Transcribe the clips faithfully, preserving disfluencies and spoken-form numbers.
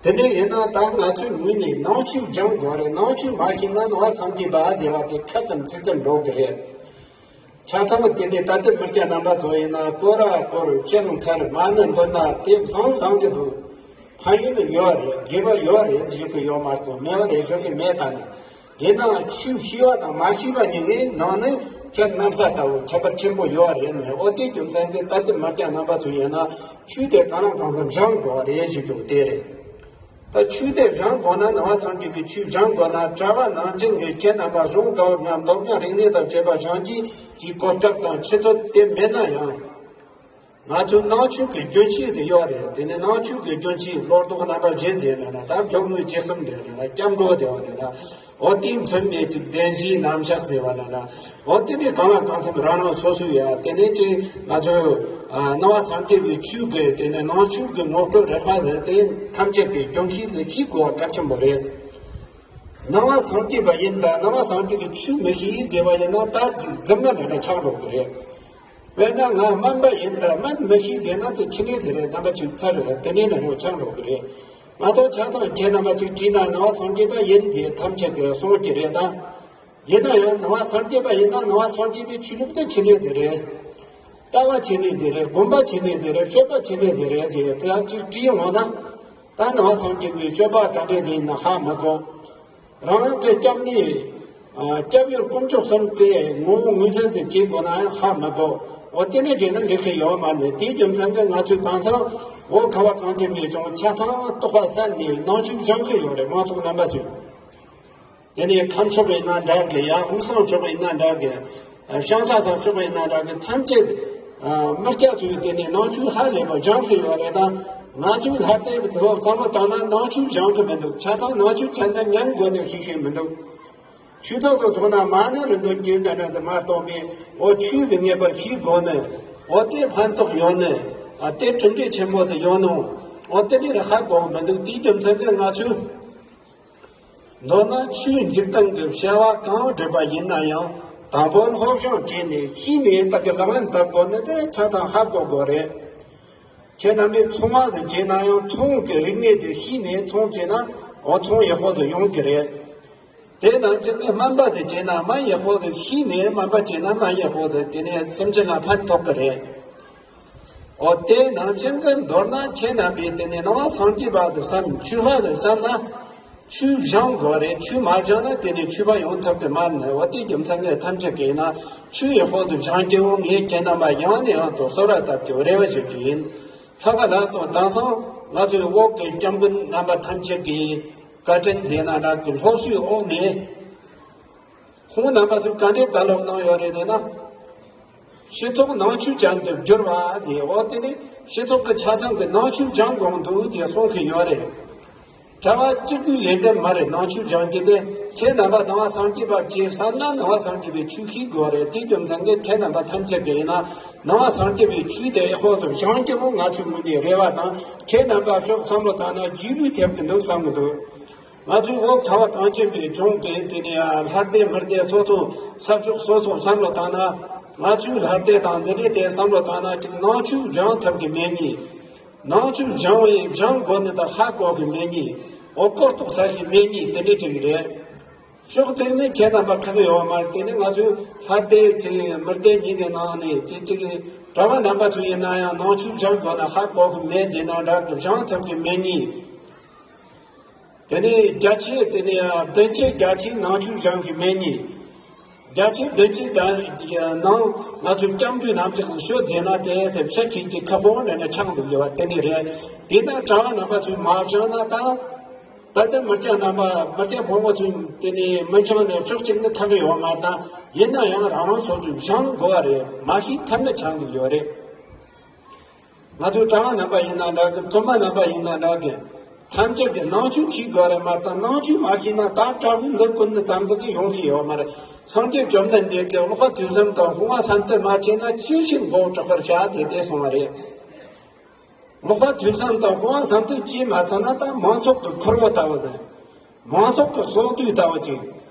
དེ་འདྲ་ཡིན་ན་ད་ང་ཚོའི་ངོས་ནས་ནང་ཆོས་སྦྱང་དགོས་རེད། ནང་ཆོས་མ་ཤེས་ན་ནང་པ་སངས་རྒྱས་པ་ཟེར་བ་དེ་ཁ་ཙམ་ཚིག་ཙམ་འགྲོ་གི་རེད། ཆ་ཚང་དེ་འདྲའི་ད་ལྟའི་མི་སྐྱ་རྣམ་པ་ཚོ་ཡིན་ན་སྐོར་ར་སྐོར་སྤྱིར་མཐར་མ་ཎི་འདོན་ན་དེ་བཟང་བཟང་གི་འདུག་ཕན་ཡོན་ཡོད་རེད། དགེ་བ་ཡོད་རེད་ཞུ་གི་ཡོད་མ་གཏོགས་མེད་པ་རེད་ཞུ་གི་མེད། ད་ནི་ཡིན་ནའང་ཆོས་ཤེས་པ་དང་མ་ཤེས་པ་གཉིས་ཀའི་ནང་ནས་ཁྱད་གནམ་ས་ལྟ་བུ་ཁྱད་པར་ཆེན་པོ་ཡོད་རེད། ནས་འོ་དེ་རྒྱུ་མཚན་གྱིས་ད་ལྟའི་མི་སྐྱ་རྣམ་པ་ཚོ་ཡིན་ན་ཆོས་དེ་གང་ལ་གང་འཚམ་སྦྱང་དགོས་རེད་ཞུ་རྒྱུ་དེ་རེད། ད་ཆོས་དེ་སྦྱང་དགོས་ན་ནང་པ་སངས་རྒྱས་པའི་ཆོས་སྦྱང་དགོས་ན་གྲྭ་པ་ནང་བཞིན་གྱི་ཁྱེད་རྣམ་པ་གཞུང་དགའ་བོ་ཉམས་མདོ་རྒྱང་རིག་གནས་དང་བཅས་པ་སྦྱང་རྒྱུའི་གོ་སྐབས་དང་ཆུ་ཚོད་དེ་མེད་ན་ཡང་། ང་ཚོའི་ནང་ཆོས་ཀྱི་རྒྱུན་ཤེས་དེ་ཡོད་རེད། དེ་ནས་ནང་ཆོས་ཀྱི་རྒྱུན་ཤེས་ལོ་ཏོག་རྣམ་པ་བཞི་ཟེར་ནས་ན་ད་མགྱོགས་མྱུར་ཇི་གསུམ་ཟེར་ནས་ན་སྐྱབས་འགྲོ་ཟེར་བ་ནས་ན་འོ་དེའི་མཚོན་པའི་ཅིག་བདེན་བཞིའི་རྣམ་གཞག་ཟེར་བ་ནས་ན་འོ་དེ་ནས་གང་ལ་གང་འཚམ་རང་རང་སོ་སོའི་ཡ་དེ་ནས་ཅིག་ང་ཚོའི་ནང་པ་སངས་རྒྱས་པའི་ཆོས་ཀྱི་དེ་ནས་ནང་ཆོས་ཀྱི་ངོ་སྤྲོད་རིམ་པ་ཟེར་དེ་ཐམས་ཅད་ཀྱི་རྒྱུན་ཤེས་དེ་ཤེས་དགོས་པ་གལ་ཆེན་པོ་རེད། ནང་པ་སངས་རྒྱས་པ་ཡིན་ད་ནང་པ་སངས་རྒྱས་ཀྱི་ཆོས་མི་ཤེས་ཡིན་ཟེར་བ་ཡིན་ན་ད་ཅིག་རྫུན་མ་མེད་ན་ཆགས་འགྲོ་གི་རེད། དཔེར་ན་ང་སྨན་པ་ཡིན་ད་སྨན་མི་ཤེས་ཟེར་ན་དེ་ཕྱི་ནས་ཟེར་རེད། རྣམ་པ་ཅིག་ཚར་རེད། དེ་ནས་ན་རོ་ཆགས་འགྲོ་གི་རེད། མ་གཏོགས་ཆ་ཚང་ཁྱེད་རྣམ་པ་ཅིག་དྲིས་ན་ནང་པ་སངས་རྒྱས་པ་ཡིན་ཟེར་ཐམས་ཅད་ཀྱིས་གསུང་གི་རེད་ད། ཡིན་ན་ཡང་ནང་པ་སངས་རྒྱས་པ་ཡིན་ན་ནང་པ་སངས་རྒྱས་པའི་ཆོས་ལུགས་དེ་ཕྱི་ནས་ཟེར་རེད། ལྟ་བ་ཕྱི་ནས་ཟེར་རེད། སྒོམ་པ་ཕྱི་ནས་ཟེར་རེད། སྤྱོད་པ་ཕྱི་ནས་ཟེར་རེད་ཟེར་དེ་ཡང་ཅིག་དྲིས་འོང་ན། ད་ནང་པ་སངས་རྒྱས་པའི་སྤྱོད་པ་ག་འདྲས་ཡིན་ན་ཧ་མི་གོ་རང་རང་གི་སྐྱབས་གནས། ཨ། སྐྱབས་ཡུལ་དཀོན་མཆོག་གསུམ་དེ་ངོ་བོ་ངོས་ལེན་དུ་བྱེད་དགོས་ན་ཡང་ཧ་མི་གོ་འོ་དེ་ནས་བྱས་ན་འགྲིག་གི་ཡོད་མ་རེད། དེའི་རྒྱུ་མཚན་གྱིས་ང་ཚོས་གང་ཟག་འོ་ཁ་བ་གངས་ཅན་པའི་ལྗོངས་ཆ་ཚང་རྟོགས་པ་གསན་ནས་ནང་ཆོས་སྦྱང་གི་ཡོད་རེད། མང་ཚོགས་རྣམ་པ་ཚོས། དེ་ནས་ཁམས་ཕྱོགས་ཡིན་ན་འདྲ་གི་ཡང་དབུས་གཙང་ཕྱོགས་ཡིན་ན་འདྲ་གི་ཤང་ཀ་སང་ཕྱོགས་ཡིན་ན་འདྲ་གི་ཐམས་ཅད་མི་སྐྱ་ཚོས་དེ་ནས་ནང་ཆོས་ཧ་ལས་པ་སྦྱང་གི་ཡོད་རེད་ད། ང་ཚོའི་ལྷ་ལྡན་གྱི་དུས་བབ་བསམ་བློ་བཏང་ན་ནང་ཆོས་སྦྱང་གི་མི་འདུག་ཆ་ཚང་ནང་ཆོས་ཆ་ཚང་ཉན་དགོས་ནས་ཤེས་ཤེས་མི་འདུག་ཆོས་ཐོག་ཏུ་ཐུག་ན་མ་ཎི་རེ་འདོན་གྱིན་འདྲ་འདྲ་དུ་མ་གཏོགས་པའི་འོ་ཆོས་ཀྱི་ངེས་པ་ཤེས་དགོས་ནས་འོ་དེ་ཕན་ཐོགས་ཡོད་ནས་ཨ་དེ་གྲུབ་འབྲས་ཆེན་པོ་དུ་ཡོད་ནོ་འོ་དེ་ནས་ཧ་གོ་མི་འདུག་དེའི་རྒྱུ་མཚན་གྱིས་ང་ཚོས། མདོར་ན་ཆོས་འཇིག་རྟེན་གྱི་བྱ་བ་གང་སྒྲུབ་པ་ཡིན་ན་ཡང་དང་པོར་སློབ་སྦྱོང་བྱས་ནས་ཤེས་ནས་བདག་གི་ལག་ལེན་བསྟར་དགོས་ནི་དེ་ཆ་ཚང་ཧ་གོ་དགོས་རེད། ཁྱེད་རྣམ་པས་ཚོང་བ་ཟིག་བྱས་ན་ཡང་ཚོང་གི་རིག་གནས་དེ་ཤེས་ནས་ཚོང་བྱས་ན་འོ་ཚོང་ཡག་པོ་ཟིག་ཡོང་གི་རེད། དེ་ནང་བཞིན་གྱི་སྨན་པ་ཟིག་བྱས་ན་སྨན་ཡག་པོ་ཟིག་ཤེས་ནས་སྨན་པ་བྱས་ན་སྨན་ཡག་པོ་ཟིག་དེ་ནས་སེམས་ཅན་ལ་ཕན་ཐོགས་གི་རེད། འོ་དེ་ནང་བཞིན་གྱི་མདོར་ན་ཁྱེད་རྣམ་པས་དེ་ནས་ནང་པ་སངས་རྒྱས་པ་དུ་བསམ་ཆོས་པ་དུ་བསམ་ན། ཆོས་སྦྱང་དགོས་རེད། ཆོས་མ་སྦྱང་ན་དེ་ནས་ཆོས་པ་ཡོང་ཐབས་ཀྱི་མ་རེད། འོ་དེ་རྒྱུ་མཚན་གྱིས་ཐམས་ཅད་ཀྱིས་ན་ཆོས་ཡག་པོ་དུ་སྦྱང་རྒྱུ་བོ་ངས་ཁྱེད་རྣམ་པ་ཡང་ནས་ཡང་དུ་གསོལ་བ་བཏབ་ཀྱི་རེ་བ་ཞུ་རྒྱུ་ཡིན། ལྷག་པར་ལགས་དང་དེང་སང་ང་ཚོའི་འོག་གི་སྐྱབས་མགོན་རྣམ་པ་ཐམས་ཅད་ཀྱིས་བཀའ་དྲིན་མཛད་ན་འདྲ་གི་སློབ་གསོའི་འོག་ནས། ཁོང་རྣམ་པ་ཚོས་ག་འདྲའི་བཀའ་སློབ་གནང་ཡོད་རེད་ཟེར་ན། སྤྱི་ཚོགས་ནང་ཆོས་ཅན་དུ་བསྒྱུར་བ་དེ་འོ་དེ་ནི་སྤྱི་ཚོགས་ཀྱི་ཆ་ཚང་གི་ནང་ཆོས་སྦྱང་དགོས་འདུག་ཅེས་གསུང་གི་ཡོད་རེད། གྲྭ་པ་གཅིག་པུའི་ལས་འགན་མ་རེད། ནང་ཆོས་སྦྱང་རྒྱུ་དེ་ཁྱེད་རྣམ་པ་ནང་པ་སངས་རྒྱས་པ་ཅེས་བསམ་ན་ནང་པ་སངས་རྒྱས་པའི་ཆོས་ཤེས་དགོས་རེད། དེའི་རྒྱུ་མཚན་གྱིས་ཁྱེད་རྣམ་པ་ཐམས་ཅད་ཀྱིས་ཡིན་ན་ནང་པ་སངས་རྒྱས་པའི་ཆོས་དེ་ཨེ་ཧོ་ཙམ་སྦྱང་རྒྱུ་བོ་ང་ཚོའི་ངོས་ནས་རེ་བ་དང་ཁྱེད་རྣམ་པ་ཤོག་བསམ་བློ་བཏང་ན་རྗེས་ལུས་ཐེབས་ཀྱི་འདུག་བསམ་གྱི་འདུག་ང་ཚོའི་འོག་ཁ་བ་གངས་ཅན་པའི་ལྗོངས་ཀྱི་དེ་ནས་ལྷ་སྡེ་མི་སྡེ་སོ་སོ་ས་ཕྱོགས་སོ་སོ་བསམ་བློ་བཏང་ན་ང་ཚོའི་ལྷ་སྡེ་དང་འདི་འདྲའི་དེ་བསམ་བློ་བཏང་ན་ཅིག་ནང་ཆོས་སྦྱང་ཐུབ་ཀྱི་མེད་ཉིད། ནང་ཆོས་སྦྱང་བའི་སྦྱང་དགོས་ནི་དང་ཧ་གོ་གི་མེད་ཉིད། འོ་གོ་རྟོགས་ས་ཞིག་མེད་ཉིད་དེ་འདྲའི་ཅིག་རེད། ཕྱོགས་གཅིག་ནས་ཁྱེད་རྣམ་པ་ཁག་ཡོད་མ་རེད། དེ་ནི་ང་ཚོའི་ལྷ་སྡེ་ཅིག་མི་སྡེ་གཉིས་ཀྱི་ནང་ནས་ཅིག་ཅིག་གྲྭ་པ་རྣམ་པ་ཚོ་ཡིན་ན་ཡང་ནང་ཆོས་སྦྱང་དགོས་ན་ཧ་གོ་གི་མེད་ཟེར་ན་འདྲ་གི་སྦྱང་ཐུབ་ཀྱི་མེད་ཉིད། དེ་ནས་རྒྱ་ཆེ་དེ་ནས་བདུན་ཆེ་རྒྱ་ཆེའི་ནང་ཆོས་སྦྱང་གི་མེད་ཉིད། རྒྱ་ཆེ་བདུན་ཆེ་རྒྱ་ནང་ང་ཚོའི་སྐྱབས་འགྲོའི་རྣམ་གཞག་ཤོད་ཟེར་ན་དེ་ཚེ་ཤ་ཁྱིམ་གྱི་ཁ་ཕོ་འདྲ་ན་ཆང་འདུག་ཡོད་པ་དེ་ནི་རེད། དེ་ལྟར་གྲྭ་བ་རྣམ་པ་ཚོས་མ་སྦྱང་ན་ད། ད་ལྟ་མི་སྐྱ་རྣམ་པ་མི་སྐྱ་ཕོ་མོ་ཚོས་དེ་ནི་མི་སྦྱང་ནས་ཕྱོགས་གཅིག་ནི་ཁག་གི་ཡོད་མ་རེད། ད་ཡིན་ན་ཡང་རང་རང་སོ་སོས་སྦྱང་དགོས་པ་རེད། མ་ཤེས་ཐབས་མེད་ཆགས་འདུག་ཡོད་རེད། ང་ཚོའི་གྲྭ་བ་རྣམ་པ་ཡིན་ན་འདྲ་གི་སློབ་མ་རྣམ་པ་ཡིན་ན་འདྲ་གི་ཐམས་ཅད་ཀྱི་ནང་ཆོས་ཤེས་དགོས་རེད་མ་གཏོགས་ནང་ཆོས་མ་ཤེས་ན་ད་དྲག་པོའི་ལུགས་ཀུན་ནི་ཙམ་ཟིག་གིས་ཡོང་གི་ཡོད་མ་རེད། སངས་རྒྱས་བཅོམ་ལྡན་འདས་ཀྱིས་ཀློག་པ་ཐོས་བསམ་དང་སྤོང་བ་བསམ་གཏན་མ་བྱས་ན་ཅི་ཞིག་མགོ་དྲག་པར་བྱ་ཟེར་ཏེ་གསུངས་པ་རེད། ཀློག་པ་ཐོས་བསམ་དང་སྤོང་བ་བསམ་གཏན་བྱས་མ་ཚར་ན་ད་མང་ཚོགས་ཀྱི་འཁོར་བ་ལྟ་བུ་དང་། མང་ཚོགས་ཀྱི་སྲོག་བསྡོས་ལྟ་བུ་ཅིག་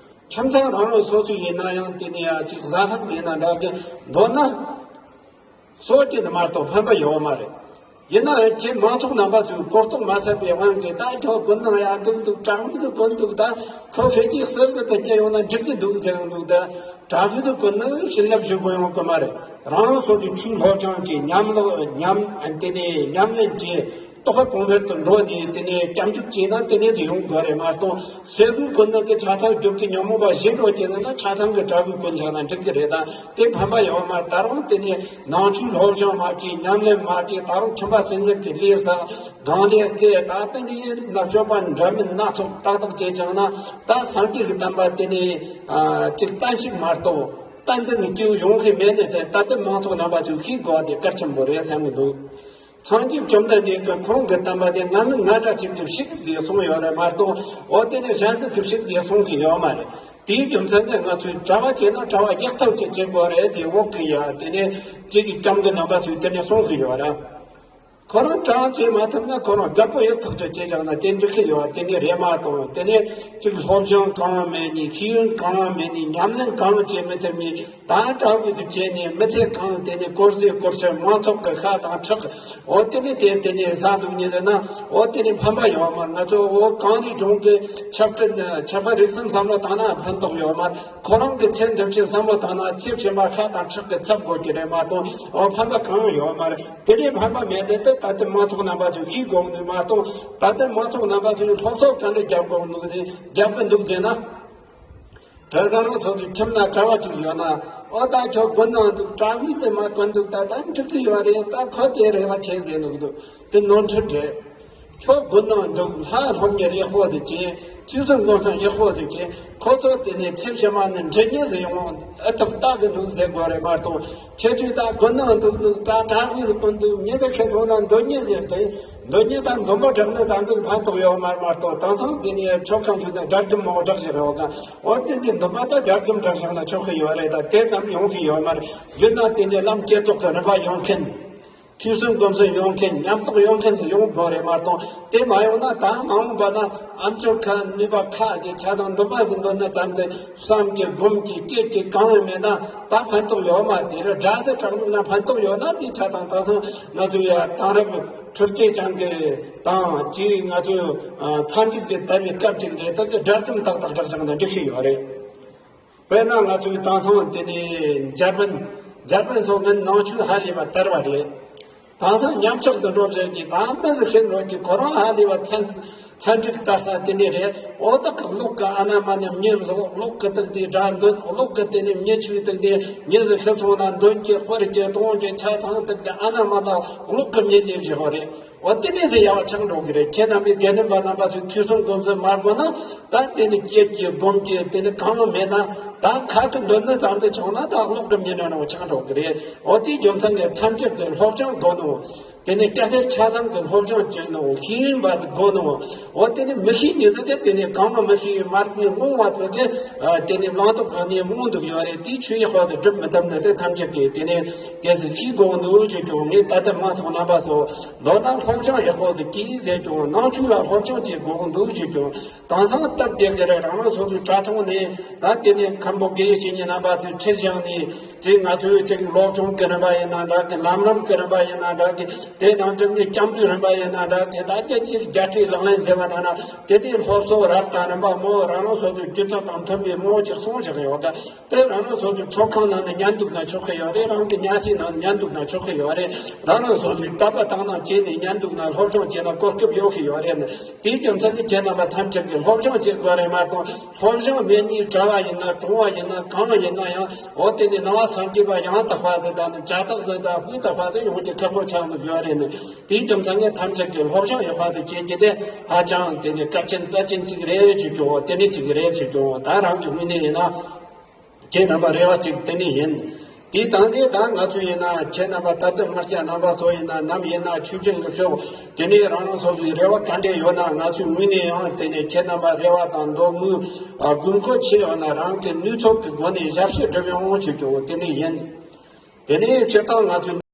ཁྱིམ་ཚང་རང་རང་སོ་སོ་ཡིན་ན་ཡང་དེ་ནས་ཡ་ཅིག་བཟའ་ལྷག་ཡིན་ན་འདྲ་གི་མདོར་ན། སྲོག་གཅིག་ཏུ་མ་གཏོགས་ཕན་པ་ཡོད་མ་རེད། ཡིན་ནའང་ཁྱེད་མང་ཚོགས་རྣམ་པ་ཚོས་གོ་རྟོགས་མ་ཚར་བའི་དབང་གིས། ད་ཁྱོད་དགོན་ནང་ཡར་འདུག་འདུག་དྲག་པོ་དུ་དགོན་འདུག་ད་ཁོ་ཕལ་ཆེར་ཟུར་དུ་ཕལ་ཆེར་ཡོང་ན་འགྲིག་གི་འདུག་ཟེར་འདུག་ད་དྲག་པོ་དུ་དགོན་ན་བྱིན་རླབས་ཞུ་དགོས་ཡོང་གི་མ་རེད། རང་རང་སོ་སོའི་ཆོས་སློབ་སྦྱོང་གི་ཉམས་ལོ་ཉམས་དེ་ནས་ཉམས་ལེན་གྱི་རྟོགས་པ་གོང་འཕེལ་དུ་འགྲོ་ནས། དེ་ནས་སྐྱབས་འཇུག་བྱས་ན་དེ་ནས་དེ་ཡོང་དགོས་རེད་མ་གཏོགས། སེར་པོའི་དགོན་ནང་གི་ཆགས་ཐང་སྒྲུབ་ཀྱི་ཉོན་མོངས་པ་ཞི་འགྲོ་གི་ན། ཆགས་ཐང་གི་དྲག་པོའི་དགོན་ཆགས་ན་འགྲིག་གི་རེད། ད་དེ་ཕན་པ་ཡོད་མ་རེད། ད་རུང་དེ་ནས་ནང་ཆོས་སློབ་སྦྱོང་མ་བྱས། ཉམས་ལེན་མ་བྱས། ད་རུང་ཁྲིམས་པ་སྲིན་ལེབ་ཀྱི་ལས་བསགས། སྒང་ལས་བལྟས། ད་ལྟ་ནས་ནག་ཕྱོགས་པ་འདྲ་མིན་སྣ་ཚོགས་ཏག་ཏག་བྱས་ཀྱང་ན། ད་སངས་རྒྱས་ཀྱི་བསྟན་པ་དེ་ནས་ཨ་ཅིག་བསྟན་བཤིག་མ་གཏོགས། ད་འདི་ནས་སྐྱེ་བོ་ཡོང་གི་མེད་ནས། དེ་ད་ལྟ་མང་ཚོགས་རྣམ་པ་ཚོས་ཤེས་དགོས་པ་དེ་གལ་ཆེན་པོ་རེད་བསམ་གྱི་འདུག། སངས་རྒྱས་བཅོམ་ལྡན་འདས་ཀྱིས་ཁོང་གི་བསྟན་པ་དེ་ང་ནི་ང་འདྲ་ཅིག་གིས་བཤིག་ཟེར་གསུངས་ཡོད་རེད་མ་གཏོགས། འོ་དེ་ནས་གཞན་ཟིག་གིས་བཤིག་ཟེར་གསུངས་གི་ཡོད་མ་རེད། དེའི་རྒྱུ་མཚན་ནི་ང་ཚོས་གྲྭ་པ་བྱས་ན་གྲྭ་པ་རྒྱག་ཐབས་ཅིག་བྱེད་དགོས་རེད་ཟེར་འོག་གི་ཡ་དེ་ནས་ཅིག་གི་སྐྱབས་མགོན་རྣམ་པ་ཚོས་དེ་ནས་གསུངས་གི་ཡོད་རེད། ཁོ་རང་གྲྭ་བྱེད་མ་ཐུབ་ན་ཁོ་རང་རྒད་པོ་ཡོད་ཐག་ཆོད་བྱས་ཀྱང་ན་དེ་འགྲིག་གི་ཡོད། དེ་ནི་རེད་མ་གཏོགས། དེ་ནས་ཅིག་སློབ་སྦྱོང་གང་མེད་ནི། ཤེས་ཡོན་གང་མེད་ནི། ཉམས་ལེན་གང་བྱེད་མི་ཐུབ་ནི། ད་དྲག་པོ་དེ་བྱས་ནས་མི་ཚེ་གང་དེ་ནི་དཀོར་ཟས་དཀོར་ཆ་མང་ཚོགས་ཀྱི་ཤ་དང་ཁྲག་འོ་དེ་ནི་དེ་དེ་ནི་ཟ་འདུག་ཉིན་ཟེར་ན། འོ་དེ་ནི་ཕན་པ་ཡོད་མ་རེད། ང་ཚོ་འོ་གངས་རིའི་ལྗོངས་ཀྱི་ཆབ་ཁྲིད་ཆབ་པ་རིགས་གསུམ་བསམ་བློ་བཏང་ན་ཕན་ཐོགས་ཡོད་མ་རེད། ཁོ་རང་གི་ཚེ་འདི་ཕྱི་བསམ་བློ་བཏང་ན་ཚེ་ཕྱི་མ་ཤ་དང་ཁྲག་གི་ཚབ་དགོས་ཀྱི་རེད་མ་གཏོགས། འོ་ཕན་པ་གང་ཡང་ཡོད་མ་རེད། དེ་ལས་ཕན་པ་མེད་དེ། དེ་ད་ལྟ་མང་ཚོགས་རྣམ་པ་ཚོས་ཤེས་དགོས་ནི་མ་གཏོགས། ད་ལྟ་མང་ཚོགས་རྣམ་པ་ཚོས་སློབ་གསོ་ག་འདྲ་རྒྱབ་དགོས་འདུག་ཟེར། རྒྱབ་གི་འདུག་ཟེར་ན། དེ་ག་རང་ཚོ་ཚོའི་ཁྱིམ་ན་གྲྭ་བ་ཅིག་ཡོད་ན། འོ་ད་ཁྱོད་དགོན་ནང་འདུག་གྲྭ་བའི་དེ་མ་དགོན་འདུག་ད་ད་འགྲིག་གི་ཡོད་རེད། ད་ཁོ་དེ་རེ་བ་བྱེད་ཟེར་འདུག་འདུག་དེ་ནོར་འཁྲུལ་རེད། ཁྱོད་དགོན་ནང་འདུག་ལྷ་སློབ་གཉེར་ཡག་པོ་དེ་བྱེད། ཆོས་སྲུང་སྒོམ་སྲུང་ཡག་པོ་དེ་བྱེད། ཁོ་ཚོ་དེ་ནས་ཚེ་ཕྱི་མ་ནི་འདྲི་ཉན་ཟེར་ཡོང་ཨ་ཐུབ་ལྟ་གི་འདུག་ཟེར་དགོས་རེད་མ་གཏོགས། ཁྱེད་ཚོས་ད་དགོན་ནང་འདུག་འདུག་ད་གྲྭ་བའི་དགོན་འདུག་ཉིན་ཟེར་ཁྱེད་ཚོ་ན་འདོན་ཉན་ཟེར་ཏེ། འདོན་ཉན་དང་འདོན་པ་བསྒྲགས་ན་ཙམ་དུ་ཕན་ཐོགས་ཡོད་མ་མ་གཏོགས། དེང་སང་དེ་ནས་ཆོས་ཁང་ཚོས་ན་སྒྲ་སྒྲོམ་མང་བསྒྲགས་བཞག་ཡོད་ག་འོ་དེ་ནས་འདོན་པ་ད་སྒྲ་སྒྲོམ་བསྒྲགས་བཞག་ན་ཆོག་གི་ཡོད་རེད། ད་དེ་ཙམ་ཡོང་གི་ཡོད་མ་རེད། ཡིན་ན་དེ་ནས་ལམ་བསྐྱེད་རྫོགས་ཀྱི་རིམ་པ་ཡོང་མཁན། ཆོས་སྲུང་སྒོམ་སྲུང་ཡོང་མཁན། ཉམས་རྟོགས་ཡོང་མཁན་ཚོ་ཡོང་དགོས་རེད་མ་གཏོགས། དེ་མ་ཡོང་ན་ད་མ་འོངས་པ་ན་ཨ་མཆོག་ཁ་ནུས་པ་ཁ་ཅིག་ཆ་དང་འདོན་པ་ཟིན་འདོན་ན་ཙམ་དུ་བསམ་གྱི་སྒོམ་གྱི་སྐྱེད་ཀྱི་གང་ཡང་མེད་ན་ད་ཕན་ཐོགས་ཡོད་མ་རེད། སྒྲ་ཟེར་གྲགས་ན་ཕན་ཐོགས་ཡོད་ན། དེ་ཆ་དང་ད་སོང་ང་ཚོ་ཡ་དེང་རབས་འཕྲུལ་ཆས་ཅན་གྱི་དང་ཅིག་ང་ཚོ་ཐམས་ཅད་ཀྱི་དར་བའི་སྐབས་ཅིག་རེད། ད་དེ་སྒྲ་སྒྲོམ་ཏག་ཏག་སྒྲ་བཞག་ན་འགྲིག་ཤེས་ཡོད་རེད། དཔེར་ན་ང་ཚོའི་དེང་སང་དེ་ནས་འཇར་པན། འཇར་པན་སོགས་ཀྱི་ནང་ཆོས་ཧ་ལས་པ་དར་བ་རེད། དེང་སང་ཉམས་ཆག་ཏུ་འགྲོ་བྱེད་ཀྱི་ད་མི་ཟིག་ཤེས་འགྲོ་གི་ཁོ་རང་ཧ་ལས་པ་ཚན་ཚན་ཁྲིད་ལྟ་ས་དེ་ནས་རེད། འོ་ད་ག་ཀློག་གི་ཨ་ན་མ་ན་མྱི་བཟོ། ཀློག་གི་དག་དེ་སྒྲ་འདོན། ཀློག་གི་དེ་ནས་མྱི་ཆོས་དག་དེ་མྱི་ཟིག་ཤི་སོང་ན་འདོན་གྱི་དཔེར་གྱི་གཏོང་གྱི་ཆ་ཚང་དག་དེ་ཨ་ན་མ་ན་ཀློག་གི་མྱི་ལས་བཞག་པ་རེད། འོ་དེ་ནས་ཟེར་ཡག་པ་ཆགས་འགྲོ་གི་རེད། ཁྱེད་རྣམ་པའི་དགེ་འདུན་པ་རྣམ་པ་ཚོས་ཆོས་སྲུང་སྒོམ་སྲུང་མ་དགོས་ན། ད་དེ་ནི་སྐྱེད་ཀྱི་སྒོམ་གྱི་དེ་ནི་གང་ཡང་མེད་ན། ད་ཁ་གི་འདོན་ནི་ཙམ་དུ་ཆོག་ན་ད་ཀློག་གི་མྱི་ནང་ཆགས་འགྲོ་གི་རེད། འོ་དེའི་རྒྱུ་མཚན་གྱིས་ཐམས་ཅད་དུ་སློབ་སྦྱོང་དགོས་ནོ། དེ་ནི་སྐྱ་སེར་ཆ་ཚང་གི་སློབ་སྦྱོང་བྱེད་ནོ། ཤེས་ཡོན་པ་དེ་དགོས་ནོ། འོ་དེ་ནི་མི་ཤེས་མྱི་ཚོ་དེ་དེ་ནི་གང་ཡང་མི་ཤེས། མ་རིག་པའི་རྨོངས་པ་ཚོ་དེ་དེ་ནི་བླང་དོར་གང་ནས་རྨོངས་འདུག་ཡོད་རེད། དེའི་ཆོས་ཡག་པ་དེ་སྒྲུབ་མི་ཐུབ་ནི་དེ་ཐམས་ཅད་ཀྱིས་དེ་ནི་དེ་ཚོ་ཤེས་དགོས་འདུག་ཅེས་ཀྱང་། ངས་ད་ལྟ་མང་ཚོགས་རྣམ་པ་ཚོ། མདོར་ན་སློབ་སྦྱོང་ཡག་པོ་དེ་གྱིས་ཟེར་ཀྱང་། ནང་ཆོས་ལ་སློབ་སྦྱོང་བྱེད་དགོས་འདུག་ཅེས་ཀྱང་། དེང་སང་སྟབས་བདེ་གི་རེད། རང་རང་སོ་སོའི་དྲ་ཐོག་ནས་ད་དེ་ནས་མཁན་པོ་དགེ་བཤེས་གཉེན་རྣམ་པ་ཚོས་ཁྲིད་བཞག་ནས། དེ་ང་ཚོའི་ཅིག་སློབ་སྦྱོང་གི་རིམ་པ་ཡིན་ན་འདྲ་གི། ལམ་རིམ་གི་རིམ་པ་ཡིན་ན་འདྲ་གི། དེ་ནང་བཞིན་གྱི་སྐྱབས་འགྲོའི་རིམ་པ་ཡིན་ན་འདྲ་གི། ད་ལྟ་ཕྱིར་རྒྱལ་སྲས་ལག་ལེན་ཟེར་བ་ན་ན་དེ་དེའི་སློབ་གསོ་རབ་དང་རིམ་པ་མོ་རང་རང་སོ་སོའི་སྤྱོད་ཚུལ་དང་མཐུན་པའི་མོ་ཅིག་གསུངས་བཞག་ཡོད་ད། དེ་རང་རང་སོ་སོའི་ཚོགས་ཁང་ནང་ནས་ཉན་འདུག་ན་ཆོག་གི་ཡོད་རེད། རང་གི་ཉལ་ཁྲིའི་ནང་ནས་ཉན་འདུག་ན་ཆོག་གི་ཡོད་རེད། རང་རང་སོ་སོའི་དད་པ་དག་སྣང་བྱས་ནས་ཉན་འདུག་ན་སློབ་སྦྱོང་བྱས་ན་གོ་སྐབས་ཡོད་གི་ཡོད་རེད། དེའི་རྒྱུ་མཚན་གྱིས་ཁྱེད་རྣམ་པ་ཐམས་ཅད་ཀྱིས་སློབ་སྦྱོང་བྱེད་དགོས་རེད་མ་གཏོགས། སློབ་སྦྱོང་མེད་ནས་གྲྭ་བ་ཡིན་ན་གྲོང་བ་ཡིན་ན་གང་ཡིན་ན་ཡང་། འོ་དེ་ནས་ནང་པ་སངས་རྒྱས་པ་ཡང་དག་པ་དེ་དང་ནི་བྱ་དག་ཟིག་དང་སྤུས་དག་པ་དེ་ཡོང་རྒྱུ་ཁག་པོ་ཆགས་འདུག་ཡོད་རེད་ནི། དེའི་རྒྱུ་མཚན་གྱིས་ཐམས་ཅད་ཀྱིས་སློབ་སྦྱོང་ཡག་པ་དེ་བྱེད་རྒྱུ་དེ་ཧ་ཅང་དེ་ནས་གལ་ཆེན་རྩ་ཆེན་ཅིག་རེད་ཅེས་ཀྱང་། དེ་ནས་ཅིག་རེད་ཅེས་ཀྱང་། ད་རང་གི་ངོས་ནས་ཡིན་ན། ཁྱེད་རྣམ་པ་རེ་བ་ཅིག་དེ་ནས་ཡིན། དེའི་དང་དེ་ད་ང་ཚོ་ཡིན་ན། ཁྱེད་རྣམ་པ་ད་ལྟ་མི་སྐྱ་རྣམ་པ་ཚོ་ཡིན་ན། ནམ་ཡིན་ན་ཆོས་སྦྱོང་གི་ཕྱོགས་དེ་ནས་རང་རང་སོ་སོའི་རེ་བ་ག་འདྲས་ཡོད་ན། ང་ཚོའི་ངོས་ནས་ཡང་དེ་ནས་ཁྱེད་རྣམ་པ་རེ་བ་དང་འདོད་མོས། ཨ། དགོས་མཁོ་ཆེ་ཡོད་ན་རང་གི་ནུས་ཚོད་ཀྱི་སྒོ་ནས་ཞབས་ཕྱི་སྒྲུབ་ཡོང་ཞུ་རྒྱུ་དེ་ནས་ཡིན། དེ་ནས་སྤྱིར་བཏང་ང་ཚོའི།